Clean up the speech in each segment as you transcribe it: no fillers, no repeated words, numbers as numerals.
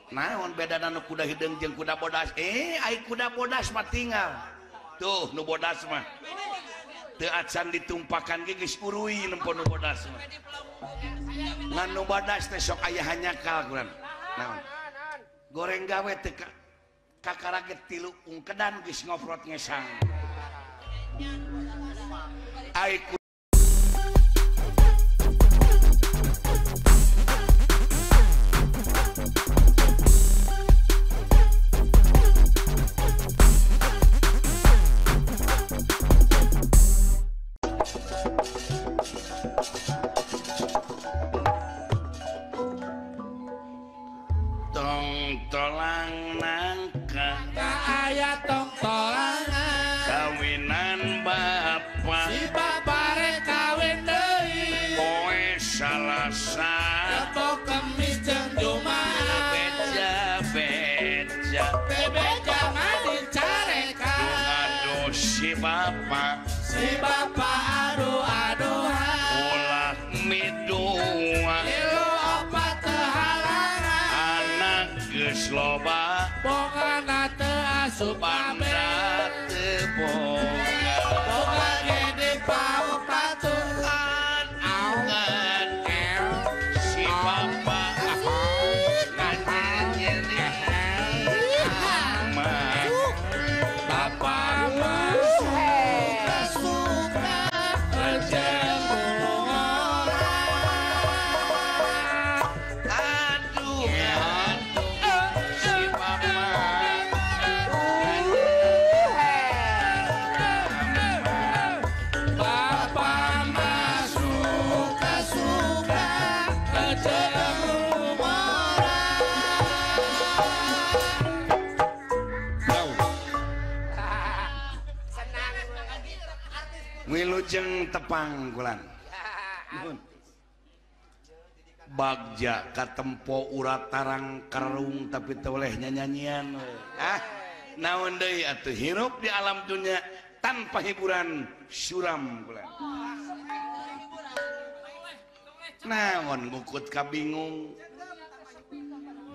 Naon bedana nu kuda hideung jeung kuda bodas? Ai kuda bodas mah tinggal. Tuh nu bodas mah. Teu acan ditumpakan ge geus uruy nempo nu bodas mah. Ngan nu bodas teh sok aya hanyakal kurang. Naon? Goreng gawe teh kakaraget tilu ungkedan geus ngoprot ngesang. Ai tolang nangka aya tong tolangan kawinan bapak si bapak rek kawin deui poe Salasa Rebo Kemis jeung Jumat beja beja beja mah dicarekan aduh si bapak si bapak aduh aduhan ulah midua geus loba bongana teu asup banda teu boga boga ge dipauk baturan aungan si bapa nganyenyeri mah bapa mah suka jeung ora aduh Wilujeng tepang kulan. Bagja katempo urat tarang kerung tapi teu oleh nyanyian. Ah, naon deui atuh hirup di alam dunia tanpa hiburan suram kulan. Naon ngukut kabingung.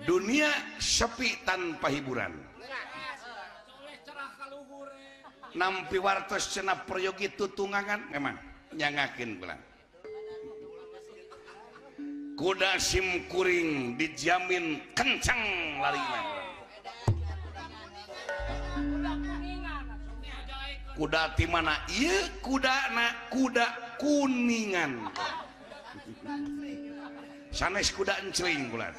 Dunia sepi tanpa hiburan. Nampi wartos cenah peryogi tutungangan memang nyangakeun kulan. Kuda sim kuring dijamin kencang larina. Kuda ti mana? Ieu kudana kuda kuningan. Sanes kuda encring kulan.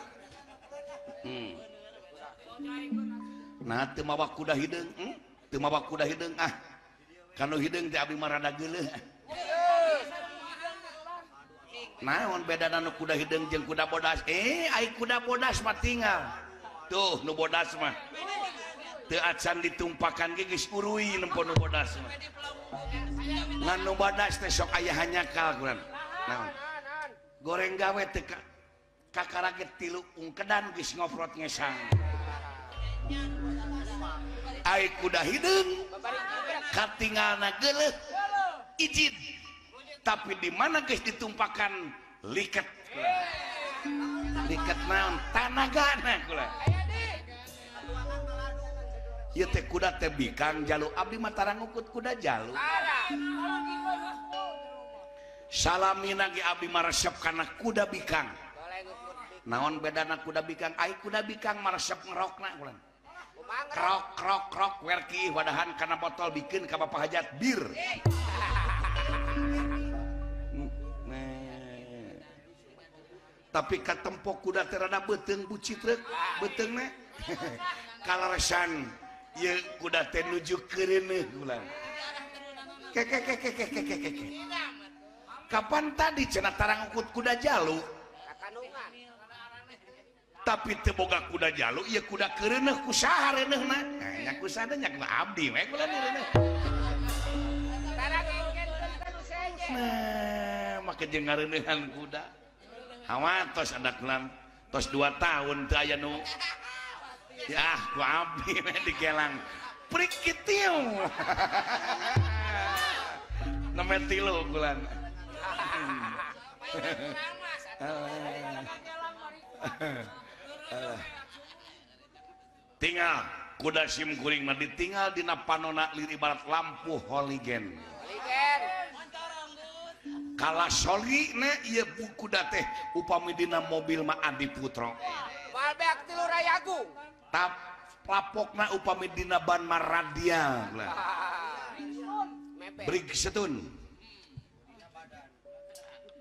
Nah teu mawa kuda hideung, Teu mawa kuda hideung ah. Kanu hideung teh abdi mah rada geuleuh. Naon bedana nu kuda hideung jeung kuda bodas? Ai kuda bodas mah tinggal. Tuh nu bodas mah. Teu acan ditumpakan ge geus uruy nempo nu bodas mah. Ngan nu bodas teh sok aya hanyakal kuran. Naon? Goreng gawe teh kakaraget tilu ungkedan geus ngoprot ngesang. Ai kuda hideung katingalna geuleuh ijid tapi di mana geus ditumpakan liket liket naon tanagana kula ieu teh kuda teh bikang jalu abdi mah tara ngukut kuda jalu salamina ge abdi mah resep kana kuda bikang naon bedana kuda bikang ai kuda bikang mah resep ngerokna kula krok krok krok werki wadahan kana botol bikin ka bapak hajat bir. Tapi katempo kuda teh rada beuteung bucitreuk beuteungna kalaresan ieu kuda teh nuju keureuneuh ulang. Kekekekekekekeke. Kapan tadi cenah tarang ukut kuda jalu? Tapi teu boga kuda jalu ieu kuda keureuneuh kusaha reuneuhna? Nya kusaha nya ku abdi we kula reuneuh. Nah, make jeung ngareuneuhan kuda. Hawa tos ada kulan tos 2 tahun teu aya nu. Ya ku abdi we digelang. Prik kitiu. Name tilu kulan. Tinggal kuda sim kuring mah ditinggal dina panona lir ibarat lampu holigen. Kala soli na ieu kuda teh upami dina mobil mah Adi Putro. Moal beak tilu Rayagung. Tap lapokna upami dina ban mah radial. Brigstone.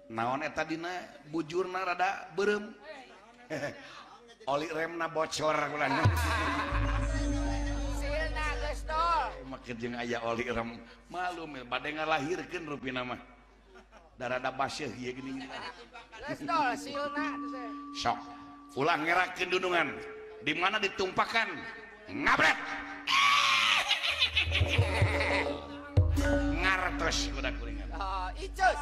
Naon eta dina bujurna rada beureum. Oli remna bocor kula. Silna geus tol. Make jeung aya oli rem malum bade ngalahirkeun rupina mah. Darada baseuh ieu geuning. Geus tol silna teh. Sok ulah ngerakeun dunungan. Di mana ditumpakan ngabret. Ngartos kuda kuringan. Oh, icus.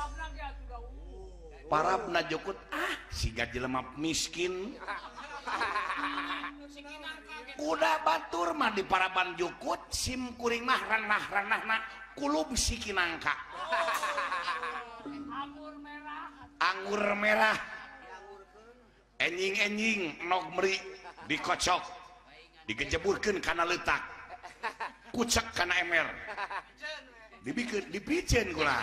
Parabna jukut ah siga jelema miskin. Kuda batur mah di paraban jukut sim kuring mah ranah-ranahna kulub si kinangka. Anggur merah. Enjing-enjing nog meri dikocok digejeburkeun kana leutak. Kucek kana emer. Dibikin dipicen kula.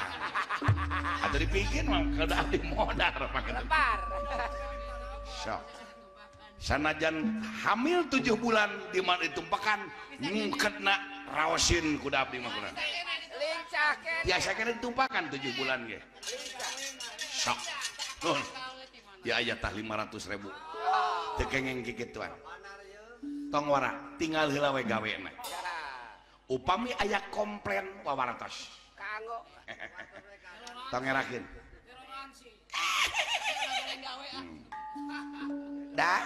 Atau dibikin mah kada abdi modar mah. Sok. Sanajan hamil 7 bulan di mana ditumpakan ngungketna raosin kuda abdi mah kula. Lincah keneh. Biasa keneh ditumpakan 7 bulan ge. Sok. Nuhun. Ya aya tah 500.000. Teu kengeng kikituan. Tong wara tinggal heula we gawena. Upami aya komplain wawartos. Kanggo. Tong ngerakeun. Dah.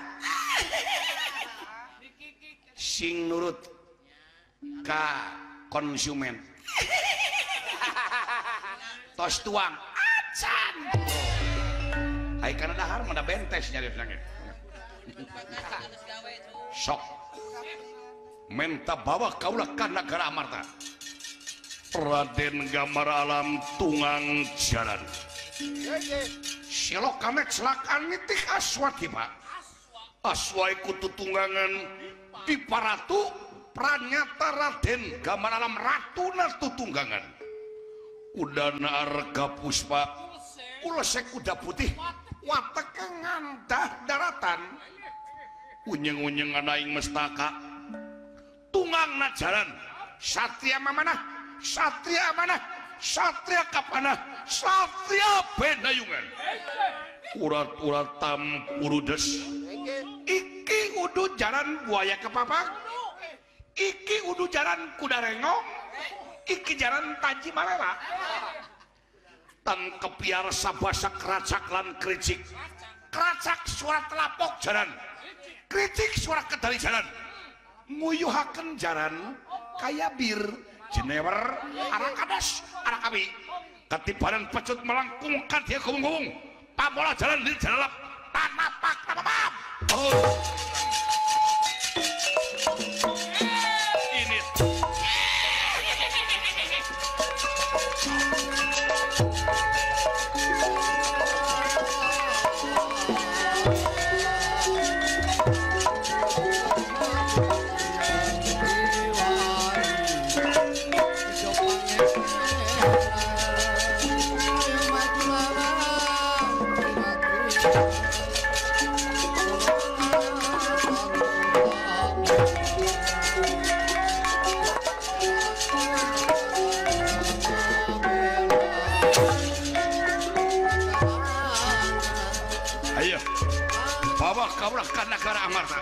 Sing nurut ka konsumen. Tos tuang acan. Ai kana dahar mah da bentes nyariosna ge. Sok. Menta bawa kaulah ka nagara Amarta. Raden Gamar Alam tungang jalan. Silok kamek selakan nitik aswa tiba. Aswa iku tutunggangan di paratu pranyata Raden Gamar Alam ratuna tutunggangan. Kudana arga puspa ulesek kuda putih watek ngandah daratan. Unyeng-unyeng anaing mestaka. Tunggang najaran satria mamanah satria amanah satria kapanah satria benayungan urat-urat tampurudes iki udu jaran buaya kepapak iki udu jaran kuda rengong iki jaran taji malela tan kepiar sabasa keracak lan kericik keracak suara telapok jaran kericik suara kedali jaran nguyuhaken jaran kaya bir jenewer arak kadas arak awi ketibaran pecut melangkung kadia gumung-gumung pamola jalan di jalalap tanapak tapapap. Oh. Ini ayo bawa kaulah ka nagara Amarta.